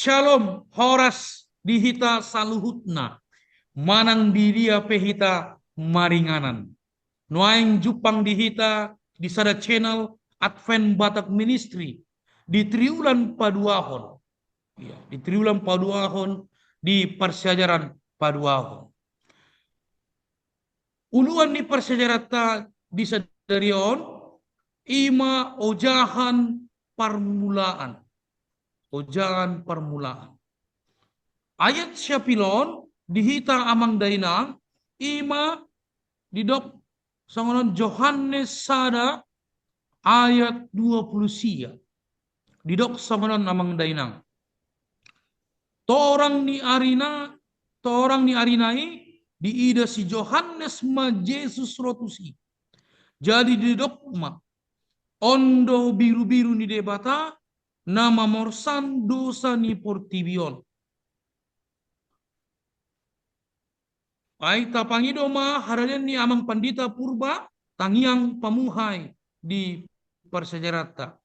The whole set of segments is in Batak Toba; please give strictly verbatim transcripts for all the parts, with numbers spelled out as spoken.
Shalom, horas di hita saluhutna, manang di dia pe hita maringanan. Nuaeng jumpang di hita di sada channel Advent Batak Ministry di triwulan paduahon. Ya, di triwulan paduahon, di parsiajaran paduahon. Uluan ni parsiajaranta di sadari on, i ma ojahan parmulaan. Ojahan parmulaan. Ayat siapilon di hita amang dainang, i ma didok songon on Johannes sada ayat dua pulu sia. Didok songon on amang dainang. Torang ni arina, torang ni arina i diida si Johannes ma Jesus ro tusi. Jadi didok ma, on do birubiru ni Debata, na mamorsan dosa ni portibi on. Ai tapangido ma haradeon ni amang pandita Purba, tangiang pamuhai di parsiajaranta.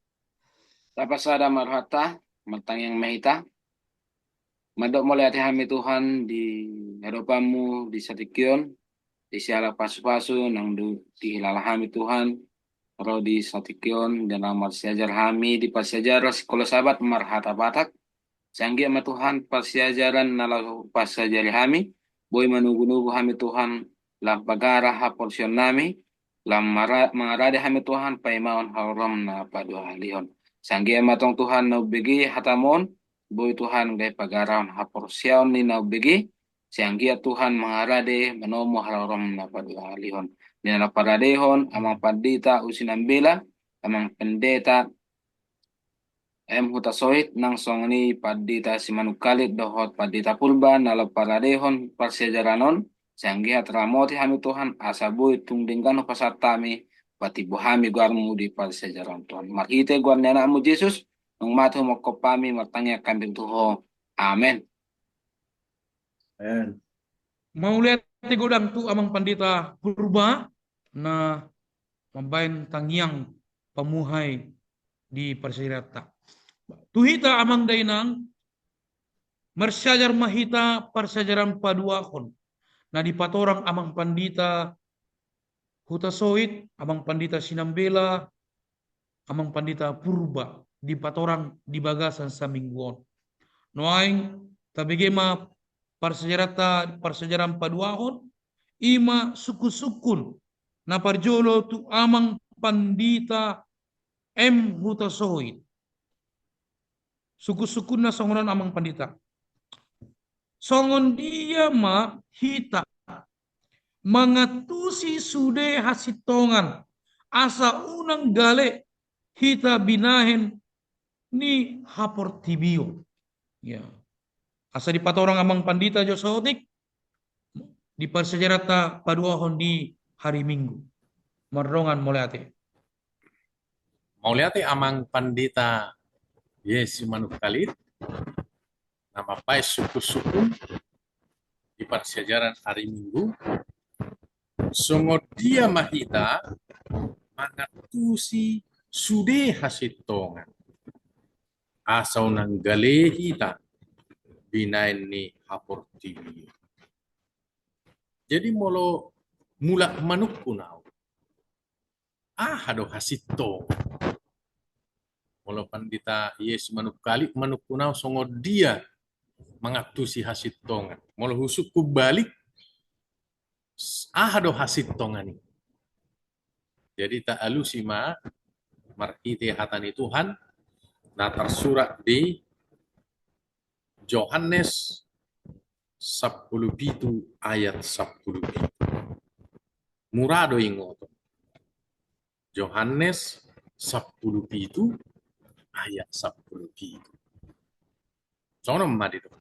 Tapasada ma rohanta, martangiang ma hita. Mandok mauliate hami Tuhan di adopanmu di satingki on, di siala pasupasu naung dihilala hami Tuhan, ro di satingki on, di na marsiajar hami di parsiajaran Sikola Sabat marhata Batak. Sai anggiat ma Tuhan parsiajaran na laho parsiajari hami, boi manugunugu hami Tuhan, lam pagara haporseaonnami, lam mara-, mangarade hami Tuhan paimaon haroroM na paduahalihon. Sai anggiat ma tong Tuhan na umbege hataMon, boi Tuhan gabe pagarahon haporseaon ni na umbege, sai anggiat Tuhan mangarade manomu haroroM na paduahalihon. Di na paradehon amang pandita usi nambela, amang pendeta M Hutasoit, nang songon i pandita Simanungkalit dohot pandita Purba na laho paradehon parsiajaran on, sai anggiat ramoti hami Tuhan, asa boi tung denggan hupasahat hami, patimbul hami goarMu di parsiajaran on Tuhan. Marhite goar ni AnakMu Jesus, naung mate humongkop hami, martangiang hami tu Ho. Amen. Amen. Mauliate godang tu amang pandita Purba na mambaen tangiang pamuhai di parsiajaranta. Tu hita amang dainang, marsiajar ma hita parsiajaran paduahon na dipatorang amang pandita Hutasoit, amang pandita Sinambela, amang pandita Purba, dipatorang di bagasan saminggu on. Nuaeng tabege ma parsiajaranta, parsiajaran paduahon, i ma sungkunsungkun na parjolo tu amang pandita M Hutasoit. Sungkunsungkunna songon on amang pandita. Songon dia ma hita mangantusi sude hasintongan, asa unang gale hita binahen ni haportibion. Ya. Asa dipatorang amang pandita jo saotik, di parsiajaranta paduahon di hari Minggu. Mardongan mauliate. Mauliate amang pandita Ye Simanungkalit, na mambaen sungkunsungkun di parsiajaran hari Minggu, songon dia ma hita mangantusi sude hasintongan, asa unang gale hita binahen ni haportibion. Jadi molo mulak manungkun au, aha do hasintongan? Molo pandita Ye Simanungkalit manungkun au songon dia mangantusi hasintongan. Molo husungkun balik, aha do hasintongan i? Jadi taalusi ma marhite hata ni Tuhan na tarsurat di Johannes sampulu pitu ayat sampulu pitu. Mura do ingoton. Johannes sampulu pitu ayat sampulu pitu. Songon on ma didok.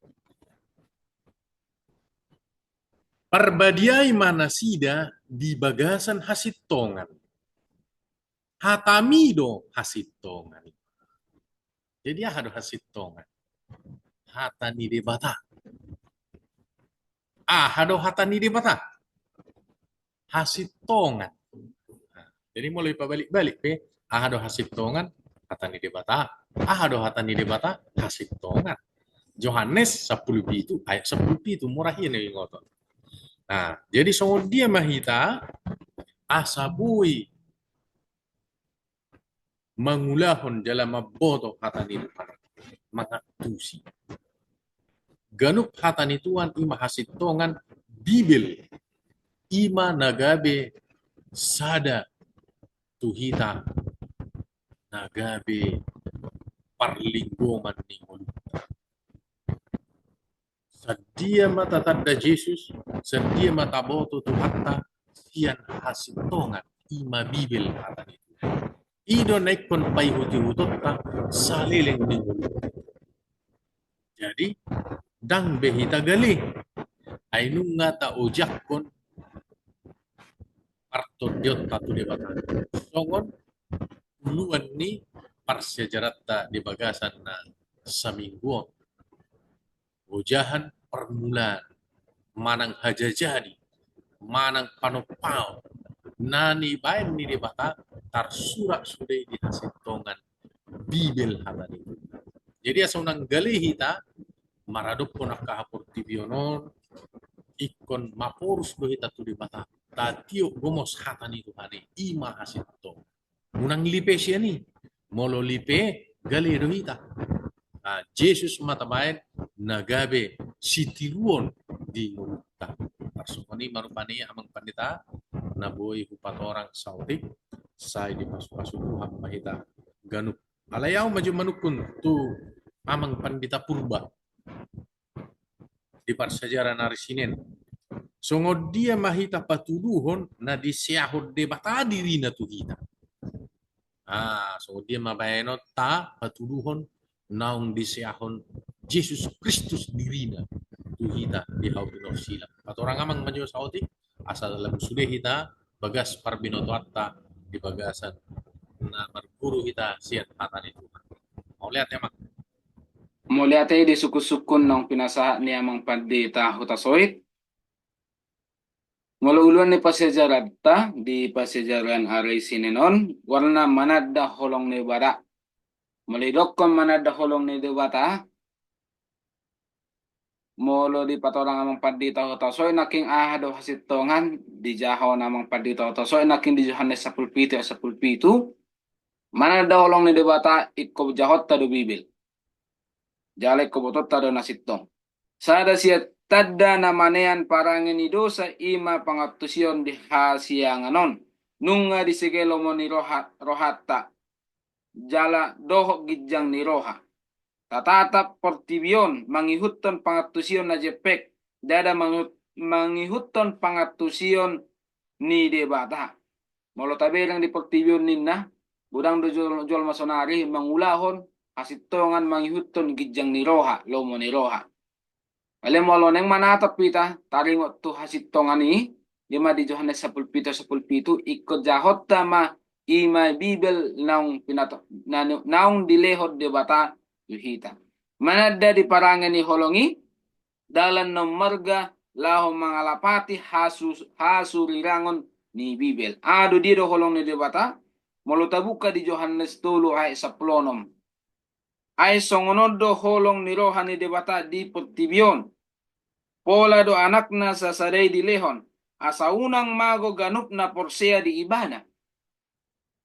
Parbadiai ma nasida di bagasan hasintongan. Hatami do hasintongan. Jadi aha do hasintongan? Hata ni Debata. Aha do hata ni Debata? Hasintongan. Jadi molo ipabalik-balik pe, aha do hasintongan? Hata ni Debata. Aha do hata ni Debata? Hasintongan. Johannes sampulu pitu ayat sampulu pitu, murah ia na ingoton. Nah, jadi songon dia ma hita asa boi mangulahon jala mamboto hata ni Tuhan, mangantusi. Ganup hata ni Tuhan i ma hasintongan, Bibel i ma na gabe sada tu hita, na gabe parlinggoman ni ngolunta. Sadia ma tatanda Jesus, sadia ma taboto Tuhanta sian hasintongan, i ma Bibel hata ni Tuhan. I do na ingkon paihut-ihutonta saleleng ni ngolunta. Jadi ndang be hita gale, ai nunga taojakhon partondionta tu Debata. Songon uluan ni parsiajaranta di bagasan na saminggu on. Ojahan parmulaan, manang hajajadi, manang panompaon na nibaen ni Debata tarsurat sude di hasintongan Bibel hata ni Tuhan. Jadi asa unang gale hita maradophon angka haportibion on, ingkon maporus do hita tu Debata, tatiop gomos hata ni Tuhan i, i ma hasintongan. Unang lipe sian i, molo lipe gale do hita. Nah, Jesus ma tabaen na gabe sitiruon di ngolunta. Tarsongon i ma rupani amang pandita na boi hupatorang saotik, sai dipasupasu Tuhan ma hita ganup. Alai au ma jo manungkun tu amang pandita Purba di parsiajaran ari Sinen. Songon dia ma hita patuduhon na diseahon Debata dirina tu hita? Ah, songon dia ma baenonta patuduhon naung diseahon Jesus Kristus dirina tu hita di hau pinorsilang? Patorang amang ma jo saotik, asa lam sude hita bagas parbinotoanta di bagasan na marguru hita sian hata ni Tuhan. Mauliate amang. Mauliate di sungkun-sungkun naung pinasahat ni amang pandita Hutasoit. Molo uluan ni parsiajaranta di parsiajaran ari Sinen on, goarna mananda holong ni Debata. Molo didokhon mananda holong ni Debata, molo dipatorang amang pandita Hutasoit nangkin aha do hasintongan, dijahahon amang pandita Hutasoit nangkin di Johannes sampulu pitu ayat sampulu pitu, mananda holong ni Debata ingkon jahonta do Bibel. Jala ingkon botonta do na sintong. Sada sian tanda na manean parange ni dosa i ma pangantusion di hasiangan on. Nunga disegel lomo ni roha, rohanta jala dohot ginjang ni roha. Tatatap portibi on mangihuthon pangantusion na jempek, ndada mangihut-, mangihuthon pangantusion ni Debata. Molo tabereng di portibi on ninna, godang do jol-, jolma sonari mangulahon hasintongan mangihuthon ginjang ni roha, lomo ni roha. Alai molo naeng manatap hita taringot tu hasintongan i, i ma di Johannes sampulu pitu sampulu pitu, ingkon jahonta ma i ma Bibel naung pinato-, na-, naung dilehon Debata tu hita. Mananda di parange ni holong i, dalan na ummarga laho mangalapati hasu-, hasurirangon ni Bibel. Aha do, dia do holong ni Debata? Molo tabuka di Johannes tolu ayat sampulu onom. Ai songon on do holong ni roha ni Debata di portibi on. Pola do Anakna sasada i dilehon, asa unang mago ganup na porsea di Ibana,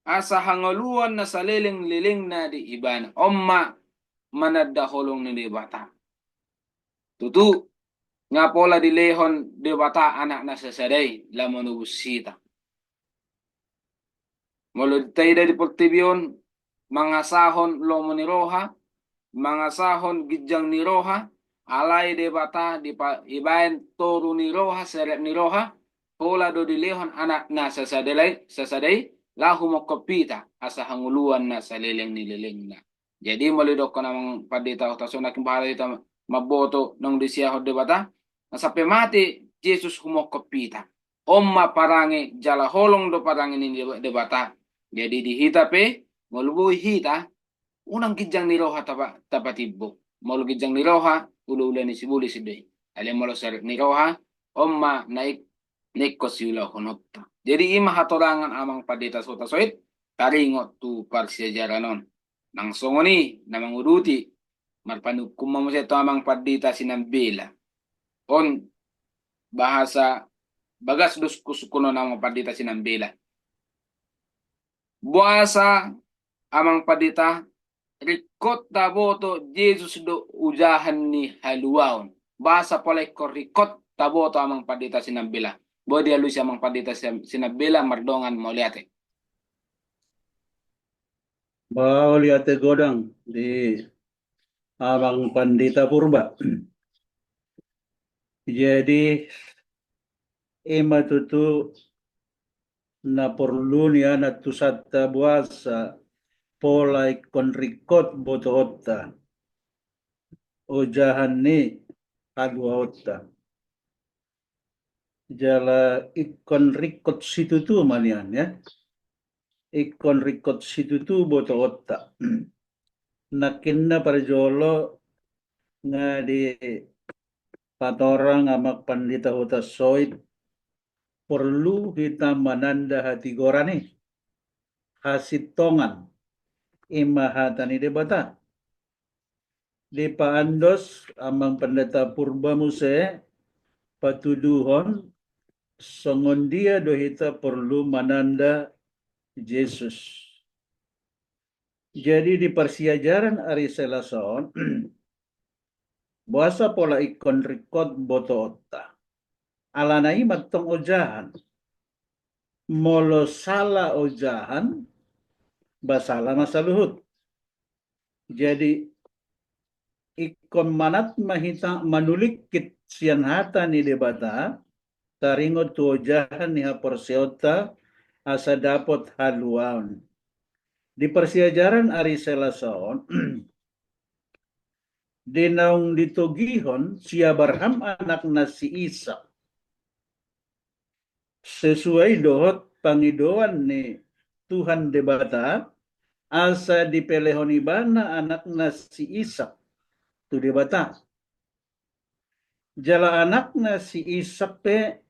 asa hangoluan na saleleng-lelengna di Ibana. On ma mananda holong ni Debata. Tutu, nga pola dilehon Debata Anakna sasada i laho manobus hita. Molo taida di portibi on, mangasahon lomo ni roha, mangasahon ginjang ni roha, alai Debata dipa-, dibaen toru ni roha, serep ni roha, pola do dilehon Anakna sasada i, sasada i, laho humongkop hita asa hangoluan na saleleng ni lelengna. Jadi molo didokkon amang pandita hutasonak bahasa hita mamboto naung disiahon Debata, na sampe mate Jesus humongkop hita. On ma parange jala holong do parange ni Debata. Jadi di hita pe molo boi hita unang ginjang ni roha tapa, tapatimbo. Molo ginjang ni roha, ulaula ni sibolis do i. Alai molo serep ni roha, on ma na ingkon siulahononta. Jadi i ma hatorangan amang pandita so tasoit, taringot tu parsiajaran on. Nang songon i na manguduti, marpanungkun ma muse tu amang pandita Sinambela. On bahasa bagas do sungkunsungkun on amang pandita Sinambela. Boasa amang pandita ringkot taboto Jesus do ojahan ni haluaon? Boasa pola ingkon ringkot taboto amang pandita Sinambela? Boi dialusi amang pandita Sinambela mardongan mauliate. Mauliate godang di amang pandita Purba. Jadi i ma tutu na porlu nian antusanta, boasa pola ingkon ringkot botoonta ojahan ni haluaonta. Jala ingkon ringkot situtu ma nian, ya. Ingkon ringkot situtu botoonta. Nangkinna parjolo nga dipatorang amang pandita hutasoit, porlu hita mananda hatigoran i, hasintongan, i ma hata ni Debata. Dipaandos amang pandita Purba muse patuduhon songon dia do hita porlu mananda Jesus. Jadi di parsiajaran ari Selasa on, boasa pola ingkon ringkot botoonta? Alana i mantong ojahan. Molo sala ojahan, ba sala ma saluhut. Jadi ingkon manat ma hita manulingkit sian hata ni Debata, taringot tu ojahan ni haporseaonta asa dapot haluaon. Di parsiajaran ari Selasa on, di naung ditogihon si Abraham anakna si Isak, sesuai dohot pangidoan ni Tuhan Debata, asa dipelehon ibana anakna si Isak tu Debata. Jala anakna si Isak pe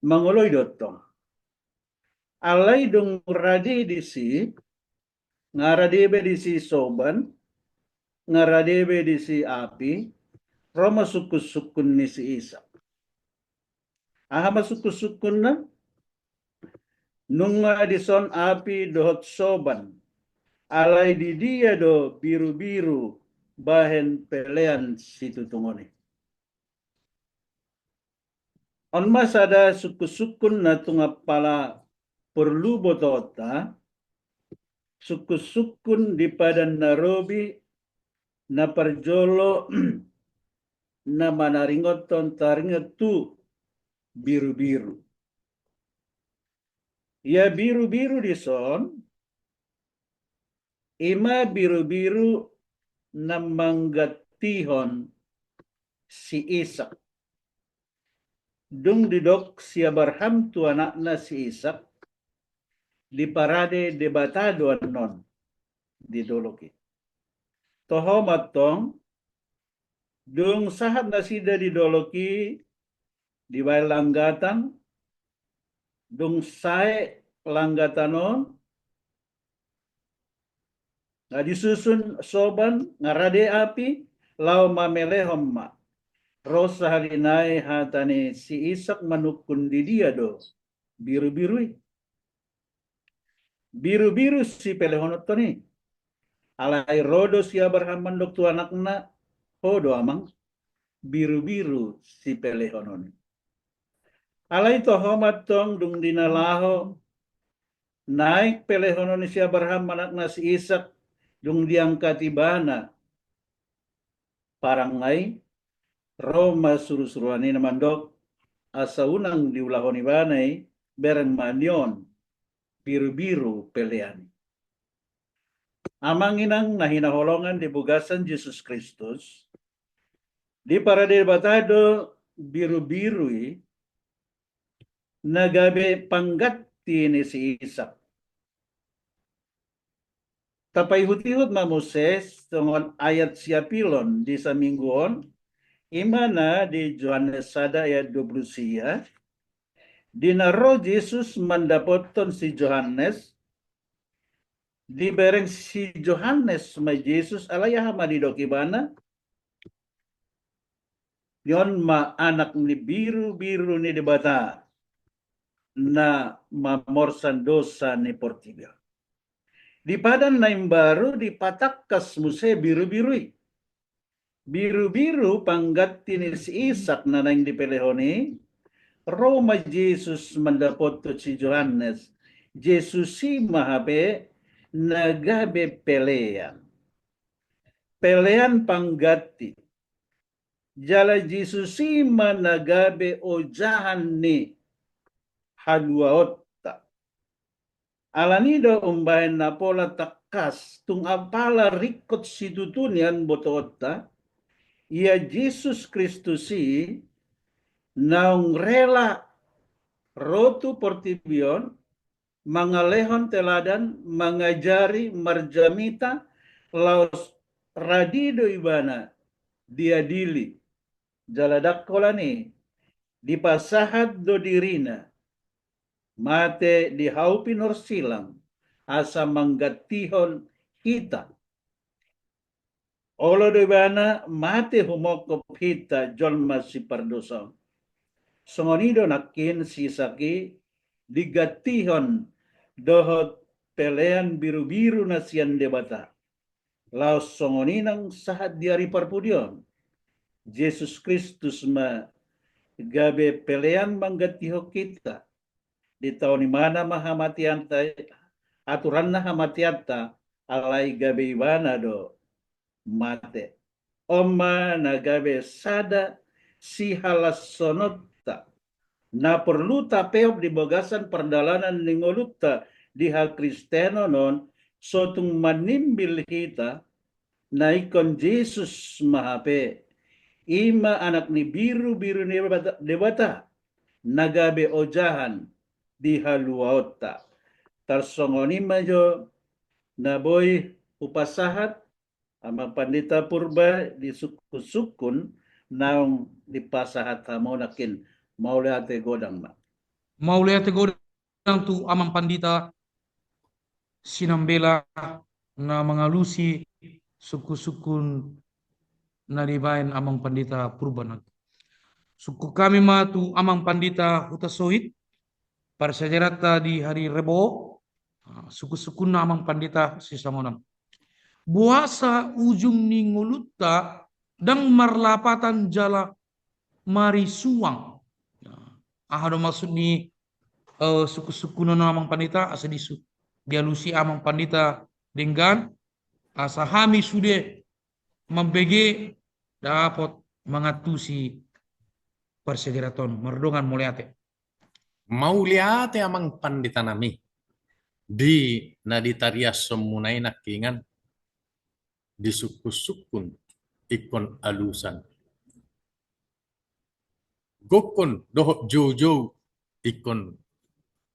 mangoloi do tong. Alai dung rade disi, nga rade be disi soban, nga rade be disi api, ro ma sungkunsungkun ni si Isak. Aha ma sungkunsungkunna? Nunga dison api dohot soban, alai di dia do birubiru bahen pelean situtungon i? On ma sada sungkunsungkun na tung apala porlu botoonta, sungkunsungkun di Padan na Robi na parjolo na manaringothon taringot tu birubiru. Ia birubiru dison, i ma birubiru na manggantihon si Isak. Dung didok si Abraham tu anakna si Isak, diparade Debata do annon di dolok i. Toho ma tong, dung sahat nasida di dolok i, dibaen langgatan, dung sae langgatan on, nga disusun soban, nga rade api, laho mamelehon ma. Ro sahali nai hata ni si Isak manungkun di dia do birubiru i. Birubiru sipelehononta i. Alai ro do si Abraham mandok tu anakna, ho do amang, birubiru sipelehonon i. Alai toho ma tong dung di na laho naek pelehonon ni si Abraham anakna si Isak, dung diangkat ibana parangna i, ro ma surusuruan i na mandok, asa unang diulahon ibana i, bereng ma ni on birubiru pelean. Amang inang na hinaholongan di bagasan Jesus Kristus, diparade Debata do birubiru i na gabe pangganti ni si Isak. Tapaihutihut ma muse songon ayat siapilon di saminggu on, i ma na di Johannes sada ayat dua pulu sia, di na ro Jesus mandapothon si Johannes, dibereng si Johannes ma Jesus, alai aha ma didok ibana? On ma Anak ni Birubiru ni Debata na mamorsan dosa ni portibi on. Di padan na imbaru dipatangkas muse birubiru i. Birubiru pangganti ni si Isak na naeng dipelehon i, ro ma Jesus mandapothon si Johannes, Jesus i ma hape na gabe pelean. Pelean pangganti. Jala Jesus i ma na gabe ojahan ni haluaonta. Alani do umbahen na pola tangkas, tung apala ringkot situtu nian botoonta, ia Jesus Kristus i naung rela ro tu portibi on, mangalehon teladan, mangajari, marjamita, laos radi do ibana diadili. Jala ndang holan i, dipasahat do dirina mate di hau pinorsilang, asa manggantihon hita. Olo do ibana mate humongkop hita jolma sipardosa on. Songon i do nangkin si Isak i digantihon dohot pelean birubiru na sian Debata. Laos songon i nang sahat di ari parpudi on. Jesus Kristus ma gabe pelean manggantihon hita. Ditaon ibana ma hamateanta, aturanna hamateanta, alai gabe ibana do mate. On ma na gabe sada sihalashononta na porlu tapeop di bagasan pardalanan ni ngolunta di hakristenon on, so tung manimbil hita, na ingkon Jesus ma hape, i ma Anak ni Birubiru ni Debata, Debata, na gabe ojahan di haluaonta. Tarsongon i ma jo na boi hupasahat Amang Pandita Purba di sungkunsungkun naung dipasahat hamu nangkin. Mauliate godang ma. Mauliate godang tu Amang Pandita Sinambela na mangalusi sungkunsungkun na dibaen Amang Pandita Purba nangkin. Sungkun hami ma tu Amang Pandita Hutasoit, parsiajaranta di hari Rebo, ah, sungkunsungkunna Amang Pandita sisongon on. Boasa ujung ni ngolunta ndang marlapatan jala marisuang? Nah, aha do maksud ni, eh, sungkunsungkun on Amang Pandita, asa disu-, dialusi Amang Pandita denggan, asa hami sude mambege dapot mangantusi parsiajaranta on. Mardongan mauliate. Mauliate Amang Pandita nami. Di na ditariashonmuna i nangkiningan di sungkunsungkun ingkon alusan. Gokhon dohot joujou ingkon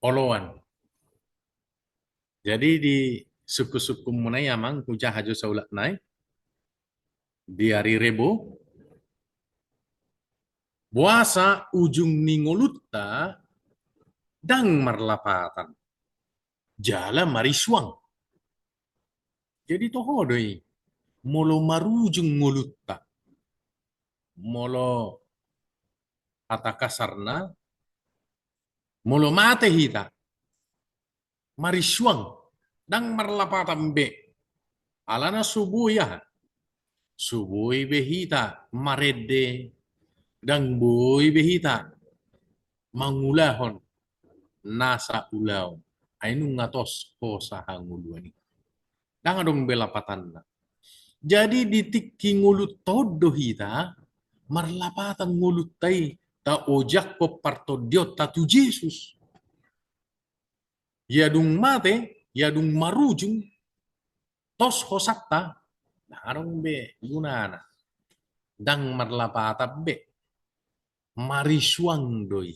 oloan. Jadi di sungkunsungkunmuna i Amang, hujaha jo saulak nai. Di ari Rebo, boasa ujung ni ngolunta ndang marlapatan jala marisuang. Jadi toho do i, molo marujung ngolunta, molo hata kasarna, molo mate hita, marisuang, ndang marlapatan be. Alana so boi aha? So boi be hita marende, ndang boi be hita mangulahon nasa ulaon. Ai nunga tos hosa hangoluan i. Ndang adong be lapatanna. Jadi di tingki ngolunta on do hita marlapatan ngolunta i taojakhon partondionta tu Jesus. Ia dung mate, ia dung marujung, tos hosanta, ndang adong be gunana. Ndang marlapatan be. Marisuang do i.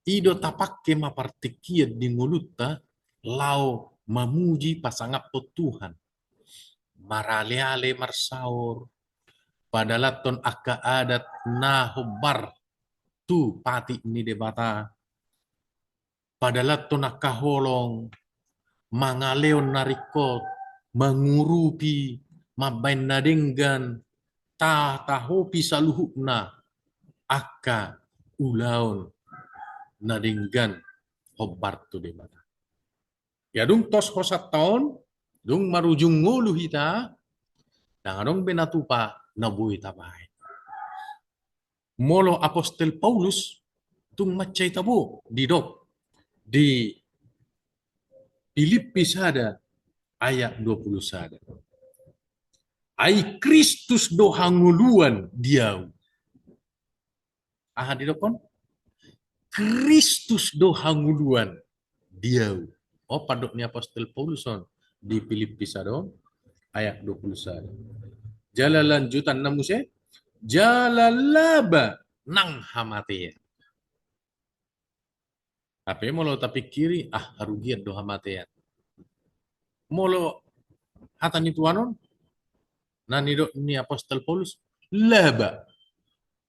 I do tapangke ma partingkian ni ngolunta laho mamuji pasangaphon Tuhan. Maraleale marsaor, padalanhon angka adat na hombar tu patik ni Debata, padalanhon angka holong, mangalehon na ringkot, mangurupi, mambahen na denggan, ta-, tahopi saluhutna angka ulaon na denggan hombar tu Debata. Ia dung tos hosanta on, dung marujung ngolu hita, ndang adong be na tupa na boi tabahen. Molo apostel Paulus, tung mansai tabo didok di Pilippi sada ayat dua puluh sada. Ai Kristus do hangoluan di ahu. Aha didokkon? Kristus do hangoluan di ahu. O, pandok ni apostel Paulus on di Pilippi sada on ayat dua puluh sada. Jala lanjutanna muse, jala laba nang hamatean. Hape molo tapingkiri, ah, harugian do hamatean. Molo hata ni Tuhan on, na nidok ni apostel Paulus, laba,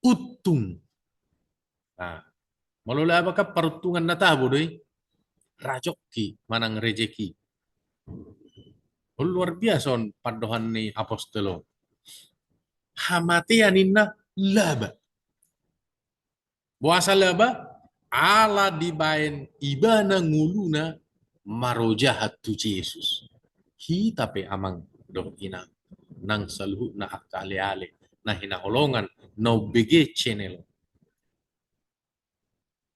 untung. Nah, molo laba kan paruntungan na tabo do i, rajokki manang rejeki. On luar biasa on pandohan ni apostel on. Hamatean ninna laba. Boasa laba? Ala dibaen ibana ngoluna marojahan tu Jesus. Hita pe amang dohot inang, nang saluhutna angka aleale na hinaholongan na umbege channel.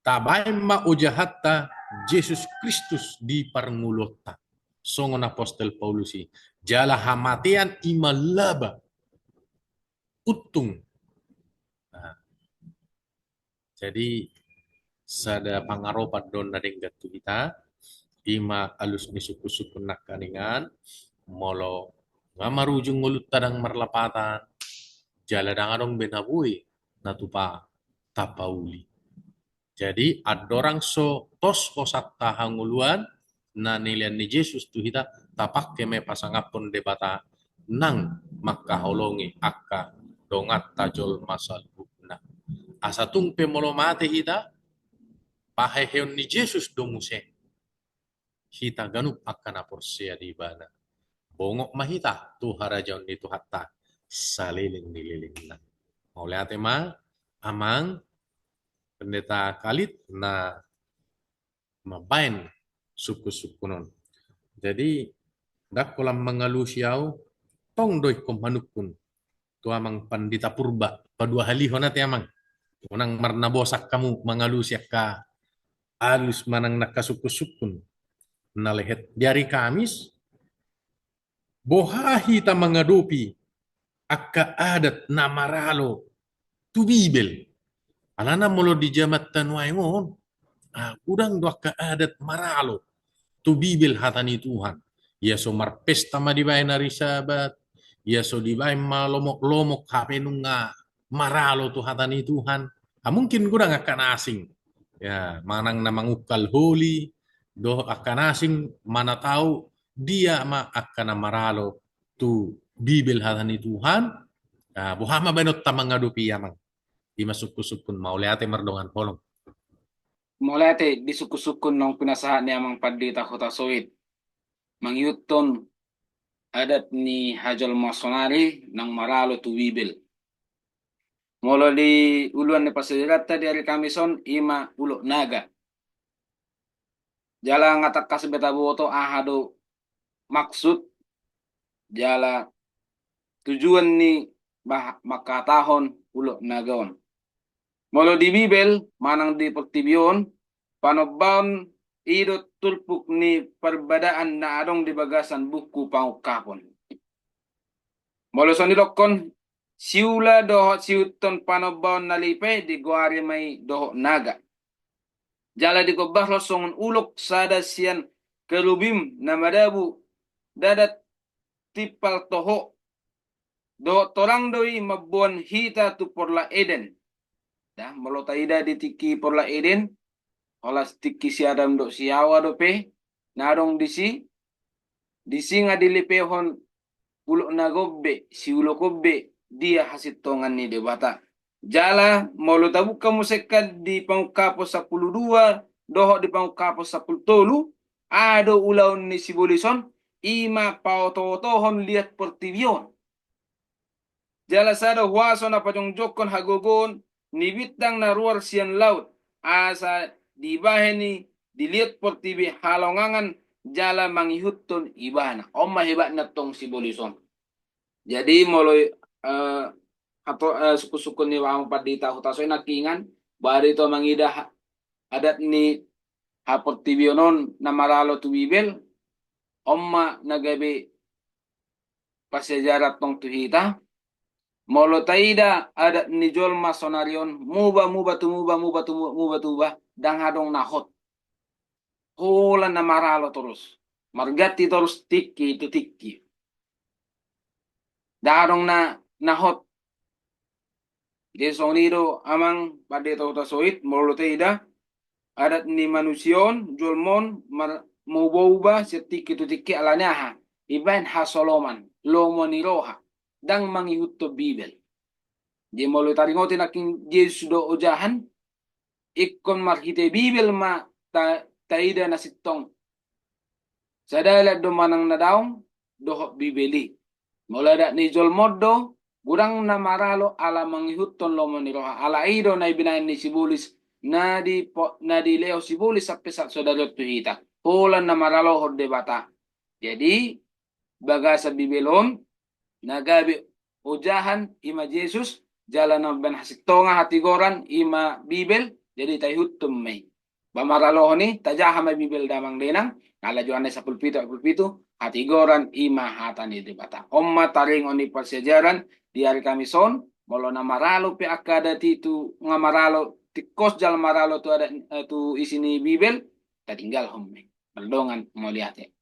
Tabaen ma ojahanta Jesus Kristus di parngoluonta. Songon apostel Paulus i, jala hamatean i ma laba, untung. Nah, jadi sada pangaropan do na denggan tu hita, i ma alus ni sungkun-sungkun nangkaningan, molo nga marujung ngolunta ndang marlapatan, jala ndang adong be na boi na tupa tapauli. Jadi andorang so tos hosanta hangoluan na nilean ni Jesus tu hita, tapangke ma i pasangaphon Debata nang mangkaholongi angka donganta jolma saluhutna. Asa tung pe molo mate hita, paheheon ni Jesus do muse hita ganup angka na porsea di ibana. Bongot ma hita tu harajaon ni Tuhanta saleleng ni lelengna. Mauliate ma amang Pendeta Kalit na mambaen sungkun-sungkun on. Jadi ndang holan mangalusi ahu, tong do ingkon manungkun tu amang Pandita Purba, paduahalihon ate amang. Unang marnabosak hamu mangalusi angka alus manang nangka sungkun-sungkun na lehet. Di ari Kamis, boha hita mangadopi angka adat na maralo tu Bibel? Alana molo di jamanta nuaeng on, ah, godang do angka adat maralo tu Bibel, hata ni Tuhan. Ia so marpesta ma dibaen ari Sabat, ia so dibaen ma lomok-lomok hape nunga maralo tu hata ni Tuhan. Ah, mungkin godang angka na asing. Ya, manang na mangungkal holi, dohot angka na asing, mana tau dia ma angka na maralo tu Bibel, hata ni Tuhan. Ah, boha ma baenonta mangadopi i amang? I ma sungkun-sungkun, mauliate mardongan holong. Mauliate di sungkun-sungkun naung pinasahat ni amang Pandita Hutasoit. Mangihuthon adat ni hajolmaon saonari naung maralo tu Bibel. Molo di uluan ni parsiajaranta di ari Kamis on, i ma ulok naga. Jala nga tangkas be taboto aha do maksud jala tujuan ni bah-, mangkatahon ulok naga on. Molo di Bibel manang di portibi on, panombaon i do turpuk ni parbadaan na adong di bagasan buku Pangungkapon. Molo songon didokkon, siula dohot sihuthon panombaon na lipa i digoari ma i dohot naga. Jala digombarhon songon ulok sada sian kerubim na madabu dadat timpal toho. Dohot torang do i mamboan hita tu porlak Eden. Dah, molo taida di tingki porlak Eden, holan tingki si Adam dohot si Hawa dope na adong disi, disi nga dilipehon ulok na gombe, siulokon be dia hasintongan ni Debata. Jala molo tabuka muse kan di Pangungkapon sampulu dua dohot di Pangungkapon sampulu tolu, aha do ulaon ni sibolis on, i ma paotootohon liat portibi on. Jala sada huaso na pajongjongkon hagogoon ni bintang na ruar sian laut, asa dibahen i di liat portibi halongangan jala mangihuthon ibana. On ma hebatna tong sibolis on. Jadi molo, eh, atau, eh, sungkunsungkun ni amang pandita Hutasoit nangkiningan, barito mangida ha-, adat ni haportibion on na maralo tu Bibel, on ma na gabe parsiajaran tong tu hita. Molo taida adat ni jolma sonari on, muba, muba tu muba, muba tu muba, muba tu muba, ndang adong na hot. Holan na maralo torus, marganti torus tingki tu tingki. Ndang adong na, na hot. Jadi songon i do amang pandita Hutasoit, molo taida adat ni manusia on, jolma on, mar-, mauba-uba sian tingki tu tingki, alani aha? Dibahen hasoloman, lomo ni roha, ndang mangihuthon Bibel. Jadi molo taringoti nangkin Jesus do ojahan, ingkon marhite Bibel ma ta-, taida na sintong. Sada alat do manang na daong dohot Bibel i. Molo adat ni jolma on do, godang na maralo ala mangihuthon lomo ni roha. Ala i do na binahen ni sibolis na di po-, na dilehon sibolis sampe sahat sadari on tu hita. Holan na maralohon Debata. Jadi, bagasan Bibel on, na gabe ojahan i ma Jesus, jala na mambahen hasintongan hatigoran i ma Bibel, jadi taihuthon ma i. Ba maralohon i, tajaha ma Bibel damang dainang, ala Johannes sampulu pitu, sampulu pitu, hatigoran i ma hata ni Debata. On ma taringot ni parsiajaran di ari Kamis on, molo na maralo pe angka adat i tu nga maralo, tingkos jala maralo tu adat, eh, tu isi ni Bibel, tatinggalhon ma i. Mardongan mauliate.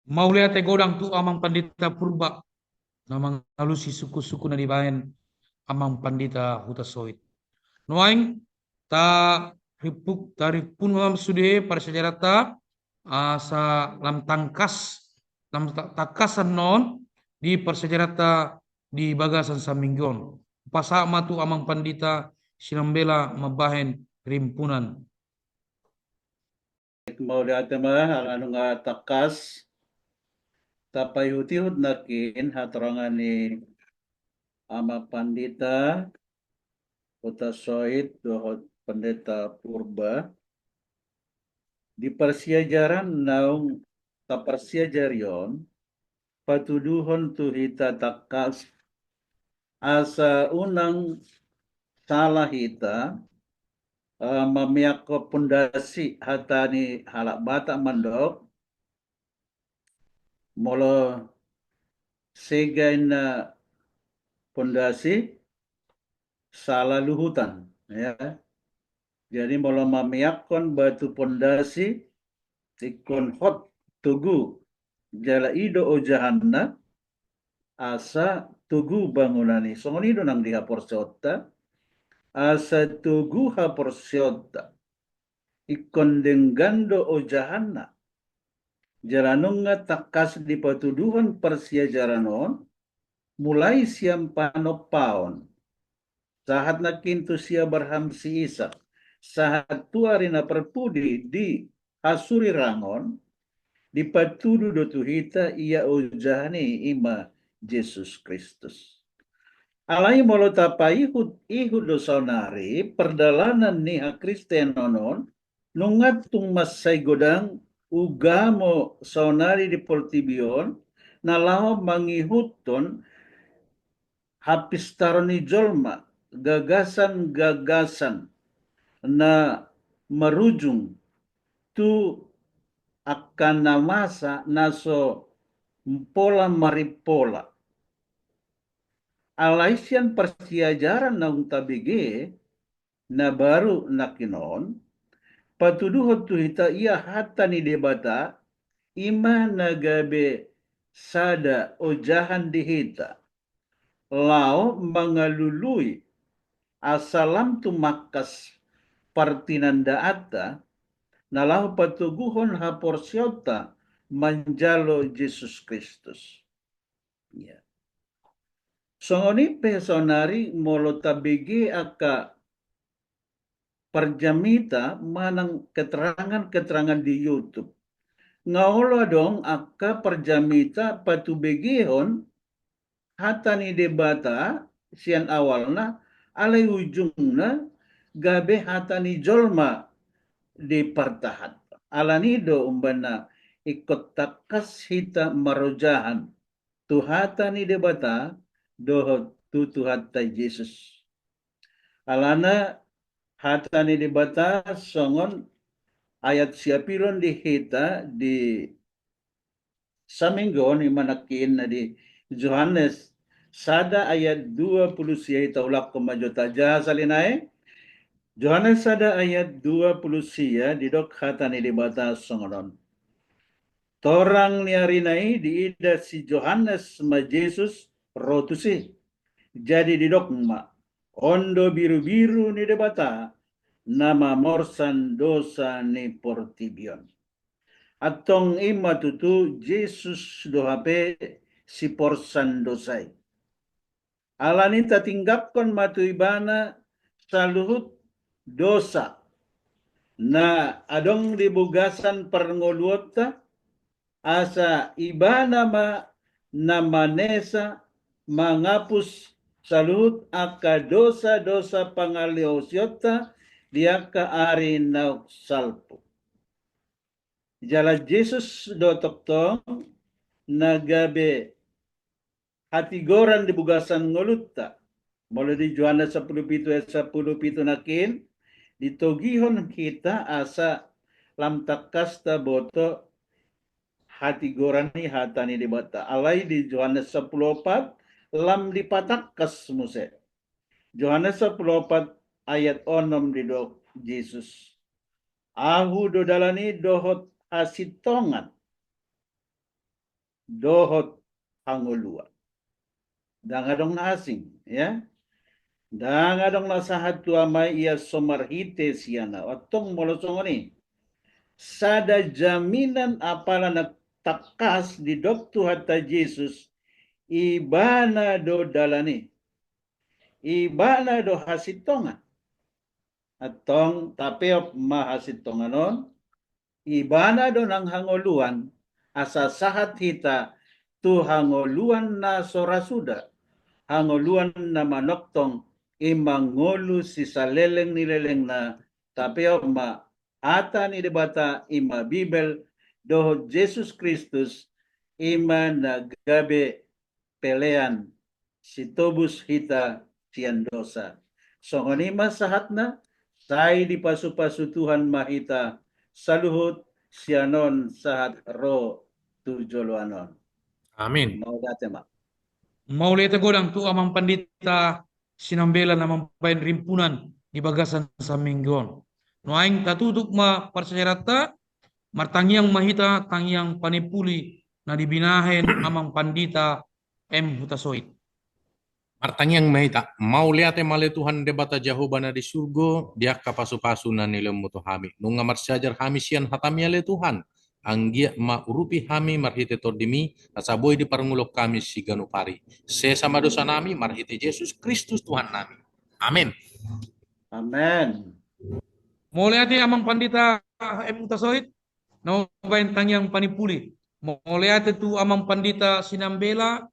Mauliate godang tu amang pandita Purba na mangalusi sungkunsungkun na dibahen amang pandita Hutasoit. Nuaeng tarimpun, tarimpun ma sude parsiajaranta, asa lam tangkas, lam ta-, tangkasan non di parsiajaranta di bagasan saminggu on. Hupasahat ma tu amang pandita Sinambela mambahen rimpunan. Mauliate ma, ala nunga tangkas tapaihutihut nangkin hatorangan ni amang pandita Hutasoit dohot pandita Purba. Di parsiajaran naung taparsiajari on, patuduhon tu hita tangkas asa unang sala hita, eh, mameakkon pondasi. Hata ni halak Batak mandok, molo sega inna pondasi, sala luhutan, ya. Jadi molo mameakkon batu pondasi, ingkon hot, togu, jala i do ojahanna, asa togu bangunan i. Songon i do nang di haporseaonta, asa togu haporseaonta, ingkon denggan do ojahanna. Jala nunga tangkas dipatuduhon parsiajaran on, mulai sian panompaon, sahat nangkin tu si Abraham si Isak, sahat tu ari na parpudi di hasurirang on, dipatudu do tu hita ia ojahan i, i ma Jesus Kristus. Alai molo tapaihut-ihut do saonari pardalanan ni hakristenon on, nunga tung mansai godang ugamo saonari di portibi on, na laho mangihuthon hapistaron ni jolma, gagasan-gagasan na marujung tu angka na masa na so pola marimpola. Alai sian parsiajaran naung tabege na baru nangkin on, patuduhon tu hita ia hata ni Debata, i ma na gabe sada ojahan di hita, laho mangalului asa lam tumangkas partinandaanta, na laho patoguhon haporseaonta manjalo Jesus Kristus. Ya. Songon i pe saonari molo tabege angka parjamita manang keterangan-keterangan di YouTube. Nga olo adong angka parjamita patubegehon hata ni Debata sian awalna, alai ujungna gabe hata ni jolma dipartahan. Alani do umbahen ingkon tangkas hita marojahan tu hata ni Debata dohot tu Tuhanta Jesus. Alana hata ni Debata songon ayat siapilon di hita di saminggu on, i ma nangkin na di Johannes sada ayat dua puluh sia, hita ulakhon ma jo tajaha sahali nai. Johannes sada ayat dua puluh sia, didok hata ni Debata songon on. Torang ni ari nai diida si Johannes ma Jesus ro tusi. Jadi didok ma, on do birubiru ni Debata na mamorsan dosa ni portibi on. Antong i ma tutu Jesus do hape siporsan dosa i. Alani tatinggangkon ma tu ibana saluhut dosa na adong di bagasan parngoluonta, asa ibana ma na manesa mangapus saluhut angka dosa-dosa pangaleosionta di angka ari naung salpu. Jala Jesus do tongtong na gabe hatigoran di bagasan ngolunta. Molo di Johannes sampulu pitu ayat sampulu pitu nangkin, ditogihon hita asa lam tangkas taboto hatigoran ni hata ni Debata. Alai di Johannes sampulu opat, lam dipatangkas muse. Johannes sampulu opat ayat onom, didok Jesus, Ahu do dalan i dohot hasintongan dohot hangoluan. Ndang adong na asing, ya. Ndang adong na sahat tu Ama i ia so marhite sian Ahu. Antong molo songon i, sada jaminan apala na tangkas didok Tuhanta Jesus, ibana do dalan i, ibana do hasintongan. Antong tapeop ma hasintongan on, ibana do nang hangoluan, asa sahat hita tu hangoluan na so ra suda, hangoluan na manongtong, i ma ngolu sisaleleng ni lelengna. Tapeop ma hata ni Debata, i ma Bibel, dohot Jesus Kristus, i ma na gabe pelean sitobus hita sian dosa. Songon i ma sahatna, sai dipasupasu Tuhan ma hita saluhut sian on sahat ro tu joloan on. Amin. Mauliate ma. Mauliate godang tu Amang Pandita Sinambela na mambahen rimpunan di bagasan saminggu on. Nuaeng tatutup ma parsiajaranta, martangiang ma hita tangiang panipuli na dibinahen Amang Pandita M Hutasoit. Martangiang ma hita. Mauliate ma ale Tuhan Debata Jahowa na di surgo, di angka pasupasu na nilehonmu tu hami. Nunga marsiajar hami sian hataMi ale Tuhan. Anggiat ma urupi hami marhite TondiMi, asa boi diparngoluhon hami siganup ari. Sesa ma dosanami marhite Jesus Kristus Tuhannami. Amen. Amen. Mauliate Amang Pandita M Hutasoit, na mambahen tangiang panipuli. Mauliate tu Amang Pandita Sinambela,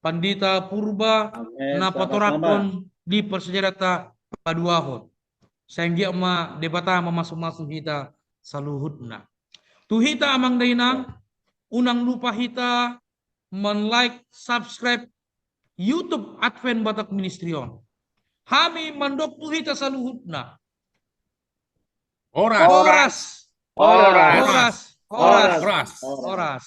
Pandita Purba, amen, na sama-sama, patoranghon di parsiajaranta paduahon. Sai anggiat ma Debata mamasumasu hita saluhutna. Tu hita amang dainang, unang lupa hita man-like, subscribe YouTube Advent Batak Ministry on. Hami mandok tu hita saluhutna. Horas. Horas. Horas. Horas. Horas. Horas.